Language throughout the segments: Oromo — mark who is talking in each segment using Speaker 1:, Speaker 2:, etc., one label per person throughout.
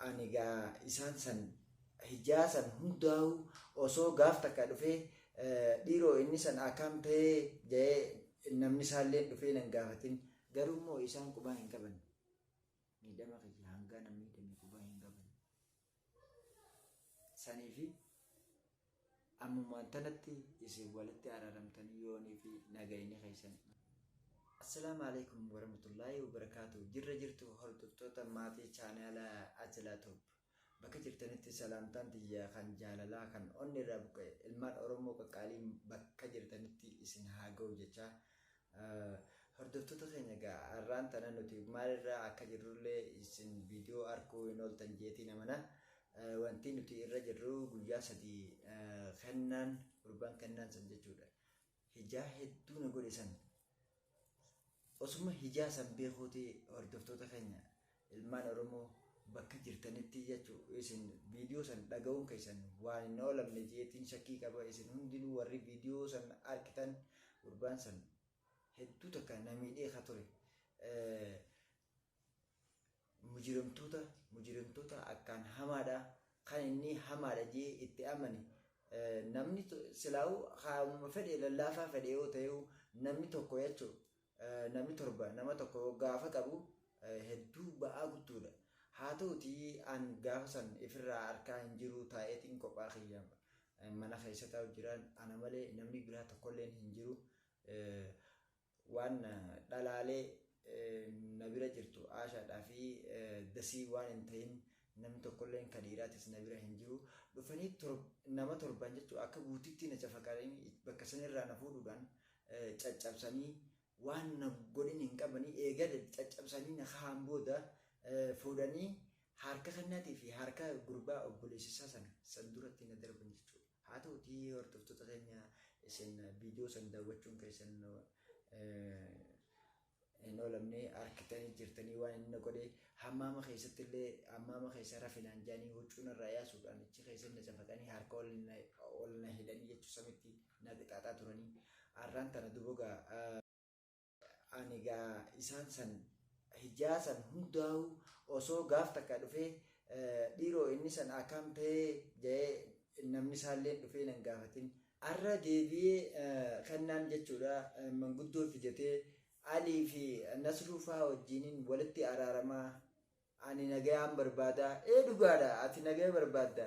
Speaker 1: Ani gaa isaan san hijaa san hundaa'u osoo gaaf takka dhufee dhiiroo inni san akkam ta'ee ja'ee namni isaallee dhufee nan gaafatin. Garuu immoo isaan qubaa hin qaban. Miidhama kiyya hangaa nan miidhame qubaa hin qaban. Saniifi ammumaan tanatti isin walitti araaramtanii yoonii fi nagayni keessan. Assalaamu alaikum warahmatullaahi wabarakaatu. Jirra jirtu hordoftoota maatii chaanaala Ajlaa Tube. Bakka jirtanitti salaamtaan tiyya kan jaalalaa kan onni irraa buqqa'e ilmaan Oromoo qaqqaaliin bakka jirtanitti isin haa ga'u jechaa. Hordoftoota keenya egaa har'aan tana nuti maalirraa akka jirrullee isin viidiyoo arkuu hin ooltan jeetiin amana. Wanti nuti irra jirru guyyaa 3 kennaan gurbaan kennaan san jechuudha. Hijaa hedduu na godhe san. Osuma hijaa san beekuuti hordoftoota keenya ilmaan Oromoo bakka jirtanitti jechuu isin viidiyoo san dhaga'uun keessan waan hin oolamne jeetiin shakkii qaba. Isin hundinuu warri viidiyoo san arkitan gurbaan san hedduu takka na miidhee ka ture. Mujrimtoota mujrimtoota akkaan hamaadha kan inni hamaadha jee itti amane. Namni silaa'u haamuma fedhe lallaafaa fedhe yoo ta'u namni tokko jechuu namni torba nama tokko gaafa qabu hedduu ba'aa guddoodha. Haa ta'uti an gaafa san ifirraa harkaa hin jiru, taa'eetiin kophaa kiyya mana keessa taa'u jiraan, ana malee namni biraa tokkolleen hin jiru. Waan dhalaalee na bira jirtu Aashaadhaa fi Dasii waan hin ta'in namni tokkolleen ka dhiiraatis na bira hin jiru. Dhufanii nama torban jechuun akka guutitti na cafaqanii bakka sanirraa na fuudhuudhaan caccabsanii waan na godhin hin qabanii. Eega caccabsanii na kaa'an booda fuudhanii harka kennaatii fi harka gurbaa obboleessa isaa sana san duratti na darban jechuudha. Haa ta'utii hordoftoota keenya, isin viidiyoo san daawwachuun keessan hin oolamne, harkitanii jirtanii waan inni na godhe. Hammaama keessatti illee hammaama keessa rafinaan jaanii huccuu narraa yaasuudhaan achi keessatti na cafaqanii harka ol na hidhanii jechuu samitti na qixaaxaa turanii. Har'aan tana dubogaa ani gaa isaan san hijaa san hundaa'u osoo gaaf takka dhufee dhiiroo inni san akkam ta'ee ja'ee namni isaallee dhufee nan gaafatin. Arra deebi'ee kennaan jechuudha manguddoo fidatee Alii fi Nasruu faa wajjiiniin walitti araaramaa, ani nagayaan barbaada. Ee, dhugaadha, ati nagaya barbaadda.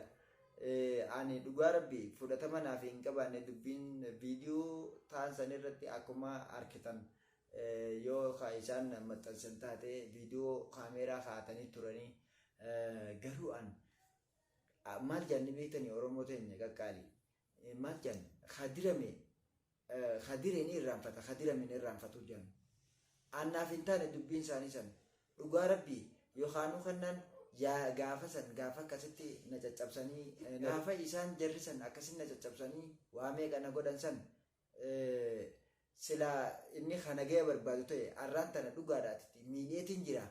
Speaker 1: Ani dhugaa rabbi fudhatama naaf hin qabaanne dubbiin viidiyoo ta'an san irratti. Akkuma arkitan yoo ka isaan maxxansan taate viidiyoo kaameeraa kaa'atanii turanii. Garuu an maal jaanni beektanii, Oromoo teenya qaqqaalii, maal jaan? Kadirame kadire ni irraanfata, kadirame ni irraanfatu jaan. Annaaf hin taane dubbiin isaanii san dhugaa rabbii. Yookaanuu kennaan yaa gaafa san gaafa akkasitti na caccabsanii, gaafa isaan jarri san akkasitti na caccabsanii waa meeqa na godhan san, silaa inni ka nagaya barbaadu ta'e arraan tana dhugaadhaatitti miidheetiin jira.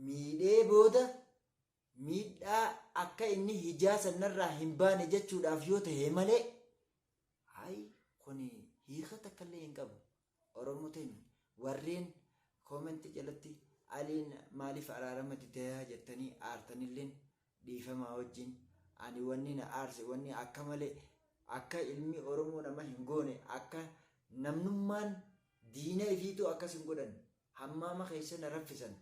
Speaker 1: Miidhee booda miidhaa akka inni hijaa sanarraa hin baane jechuudhaaf yoo ta'e malee, hayi, kuni hiika takkallee hin qabu. Oromoo teenya warreen koomentii jalatti Aliin maaliif araarama didayaa jettanii aartanilleen dhiifamaa wajjin, ani wanni na aarse wanni akka malee akka ilmi Oromoo nama hin goone, akka namnummaan diina ifiitu akkas hin godhan, hammaama keessa na raffisan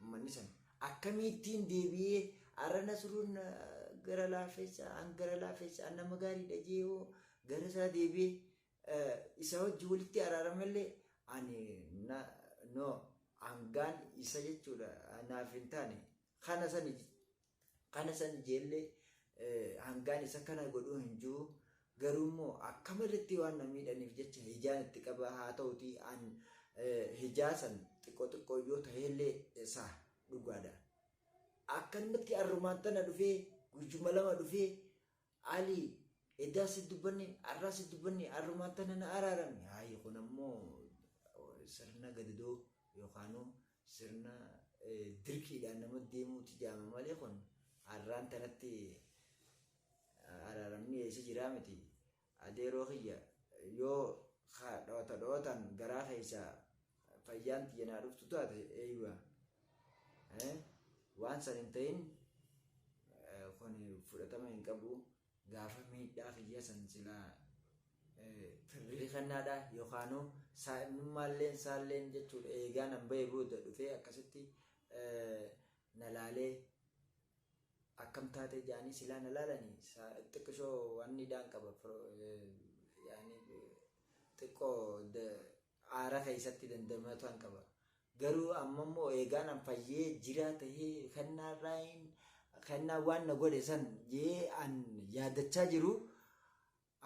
Speaker 1: ummanni san akkamiittiin deebi'ee arra Nasruun gara laafessa, an gara laafessa, an nama gaariidha jee hoo gara isaa deebi'ee isa wajji walitti araaramallee ani na no hangaan isa jechuudha naaf hin taane. Kana san jeellee hangaan isa kana godhuu hin jiru. Garuu immoo akkamirratti waan na miidhaniif jecha hijaan itti qaba. Haa ta'uti an hijaa san xiqqoo xiqqoo yoo ta'ellee isaa dhugaadha. Akkanumatti arrumaan tana dhufee guyyuma 2 dhufee Ali edaa si dubbanne, arraa si dubbanne, arrumaan tana na araarame. Hayi, kun ammoo sirna gadadoo yookaanuu sirna dirqiidhaan nama deemuuti jaama malee kun arraan tanatti araaramni eessa jiraa miti. Adeeroo kiyya, yoo dhoota dhootaan garaa keessaa fayyaan tiyya naa dhuftu taate eeywa. Waan san hin ta'in. Kun fudhatama hin qabu. Gaafa miidhaa kiyya san silaa firrii kennaadha yookaanuu saahibummaalleen saalleen jechuudha eegaa nan bahee booda dhufee akkasitti na laalee akkam taate jedhanii silaa na laalanii xiqqishoo wanni dhaan qaba xiqqoo aara keessatti dandamatan qaba. Garuu amma immoo eegaa nan fayyee jiraa tahee kennaarraayin kennaa waan na godhe san jee an yaadachaa jiru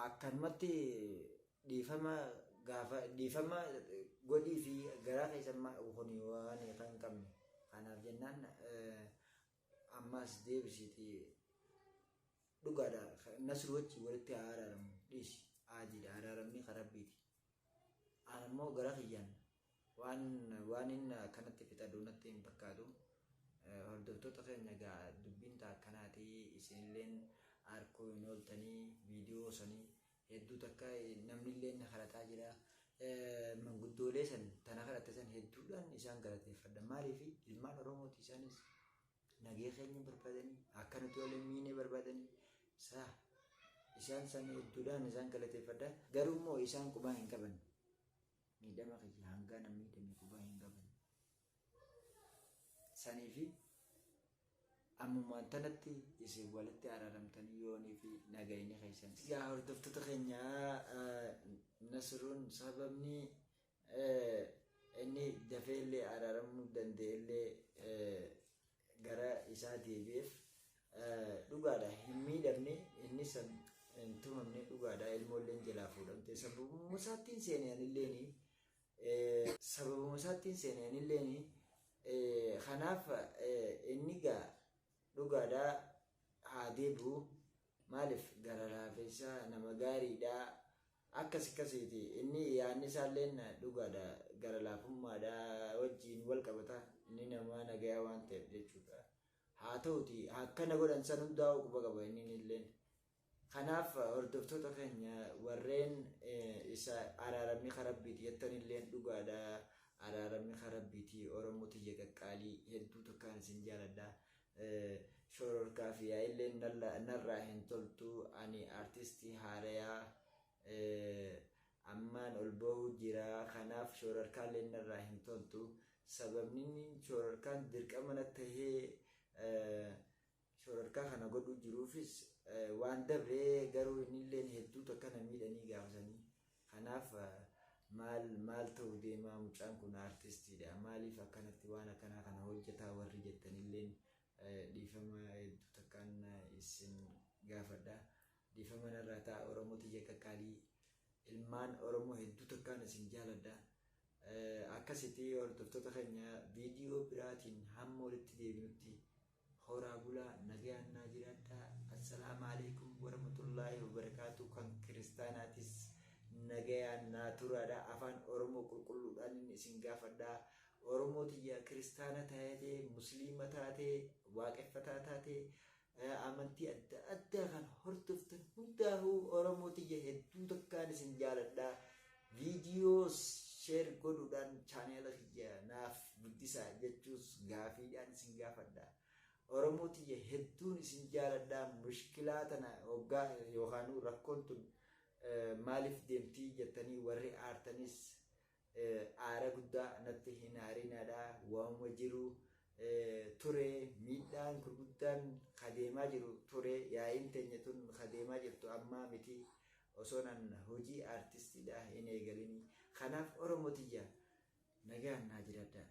Speaker 1: akkanumatti dhiifama gaafa dhiifama godhii fi garaa keessan kun waan kan hin qabne. Kanaaf jennaan ammaas deebisiiti dhugaadha Nasru wajji walitti haa araaramu dhiisi aadiidha araaramni ka rabbiiti. An ammoo gara kiyyaan waan waan inni akkanatti fixadhu natti hin fakkaatu. Hordoftoota keenya egaa dubbiin ta akkanaati isinilleen arkuu hin ooltanii viidiyoo sanii hedduu takka namnilleen na kadhataa jira. Manguddoolee san tana kadhatte san hedduudhaan isaan galateeffadha. Maaliif ilmaan Oromooti isaanis nagee keenya barbaadanii akka nuti wal hin miine barbaadanii saa isaan san hedduudhaan isaan galateeffadha. Garuu immoo isaan qubaa hin qaban. Miidhama kiyya hangaa nan miidhame qubaa hin qaban. Saniifi ammumaan tanatti isin walitti araaramtanii yoonii fi nagayni keessan. Yaa hordoftoota keenya Nasruun sababni inni dafee illee araaramuu danda'e illee gara isaa deebi'eef dhugaadha hin miidhamne inni san hin tumamne dhugaadha ilmoolleen jalaa fuudhamte sababuma isaattiin seene anilleeni sababuma isaattiin seene anilleeni kanaaf inni gaa dhugaadha haa deebi'u maaliif gara laafessa nama gaariidha akkas akkasiiti inni yaadni isaalleen dhugaadha gara laafummaadha wajjiin wal qabata inni nama nagayaa waan ta'eef jechuudha. Haa ta'uti akkana godhan san hundaa'uu quba qaba inni illeen. Kanaaf hordoftoota keenya warreen isa araaramni karabbiiti jettan illeen dhugaadha. Araaramni karabbiiti Oromoo tiyya qaqqaalii hedduu tokkaan isin jaaladha. Shororkaa fi yaa'illeen narraa hin toltu ani artistii haarayaa ammaan ol bahuu jira kanaaf shororkaalleen narraa hin toltu. Sababni inni shororkaan dirqama natti tahee shororkaa kana godhuu jiruufis waan dabree garuu innilleen hedduu takka na miidhanii gaafasanii. Kanaaf maal maal ta'u deemaa mucaan kun artistiidha maaliif akkanatti waan akkanaa kana hojjetaa warri jettanilleen dhiifama hedduu takkaan isin gaafadha. Dhiifama narraa ta'a Oromoo tiyya qaqqaalii ilmaan Oromoo hedduu takkaan isin jaaladha. Akkasitti hordoftoota keenya viidiyoo biraatiin hamma walitti deebinutti horaa bulaa nagayaan naa jiraadhaa. Assalaamu alaikum warahmatullaahi wabarakaatu kan kiristaanaatis nagayaan naa turaadha. Afaan Oromoo qulqulluudhaan inni isin gaafadha. Oromoo tiyya kiristaana taatee, musliima taatee, waaqeffataa taatee amantii adda addaa kan hordoftan hundaafuu Oromoo tiyya hedduu takkaan isin jaaladha. Viidiyoo sheer godhuudhaan chaaneela kiyya naaf guddisaa jechuus gaafiidhaan isin gaafadha. Oromoo tiyya hedduun isin jaaladha. Mushkilaa tana hoggaa yookaan rakkoon tun maaliif deemtii jettanii warri aartanis aara guddaa natti hin aarinaadha. Waanuma jiru ture miidhaan gurguddaan kadeemaa jiru ture yaa'iin teenya tun kadeemaa jirtu ammaa miti osoo nan hojii aartistiidha hin eegalini. Kanaaf Oromoo tiyya nagaan naa jiraadha.